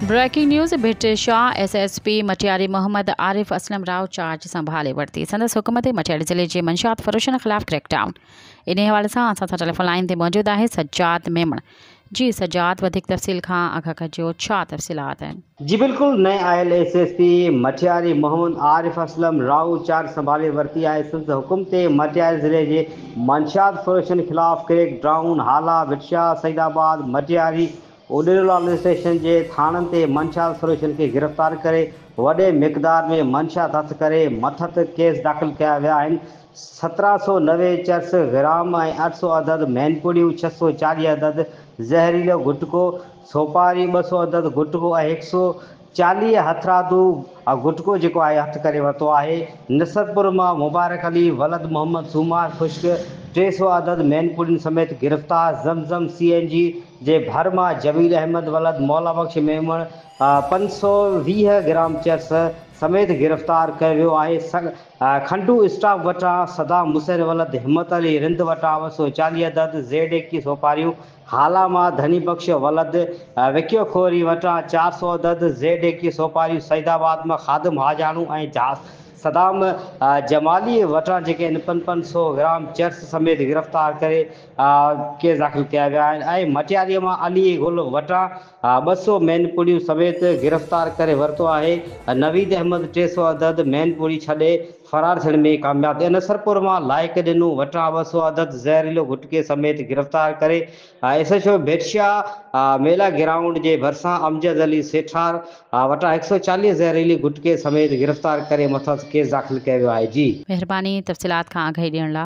Breaking news, Bhit Shah S S P Matiari Muhammad Arif Aslam Rao charge سنڀالي ورتي، سندس حڪم تي مٽياري ضلعي جي منشيات فروشن خلاف ڪريڪ ڊائون. انهي حوالي سان اسان سان ٽيليفون لائين تي موجود آهي سجاد ميمڻ. جي سجاد وڌيڪ تفصيل کان آگاهه ڪجو ڇا تفصيلات آهن. جي بلڪل نئين آيل S S P Matiari Muhammad Arif Aslam Rao charge سنڀالي ورتي آهي سندس حڪم تي مٽياري ضلعي جي منشيات فروشن خلاف ڪريڪ ڊائون هالا، ڀٽ شاهه، سعيد آباد، مٽياري، اڏيرولال اسٽيشن جي ٿاڻن تي منشيات فروشن کي گرفتار ڪري وڏي مقدار ۾ منشيات هٿ ڪري مٿت ڪيس داخل ڪيا ويا آهن، 1790 چرس گرام ۽ 800 عدد مينپوڙيون، 640 عدد زهريلو گٽڪو، سوپاري 200 عدد گٽڪو ۽ 140 هٿرادو گٽڪو جيڪو آهي هٿ ڪري ورتو آهي. نصرپور مان مبارڪ علي ولد محمد سومار خشڪ 300 عدد مينپوڙين سميت گرفتار، زمزم سي اين جي جي ڀر مان جميل احمد ولد مولا بخش ميمڻ 520 گرام چرس سميت گرفتار ڪيو ويو آهي. کنڊو اسٽاپ وٽان صدام حسين ولد همت علي رند وٽان 240 عدد زيڊ 21 سوپاريون، هالا مان ڌڻي بخش ولد وڪيو کوري وٽان 400 عدد زيڊ 21 سوپاريون، سعيد آباد مان خادم حاجاڻو ۽ صدام جمالي وٽان جيڪي آهن پنج پنج سو گرام چرس سميت گرفتار ڪري ڪيس داخل ڪيا ويا آهن ۽ مٽياري مان علي گل وٽان 200 مين پڙيون سميت گرفتار ڪري ورتو آهي، نويد احمد 300 عدد مين پڙي ڇڏي فرار ٿيڻ ۾ ڪامياب ٿيو، نصرپور مان لائق ڏنو وٽان 200 عدد زهريلو گٽڪي سميت گرفتار ڪري ايس ايڇ او ڀيٽشاهه ميلا گرائونڊ جي ڀرسان امجد علي سيٺار وٽان 140 زهريلي گٽڪي سميت گرفتار ڪري مٿس ڪيس داخل ڪيو ويو آهي جي. مهرباني تفصيلات کان آگاهي ڏيڻ لا.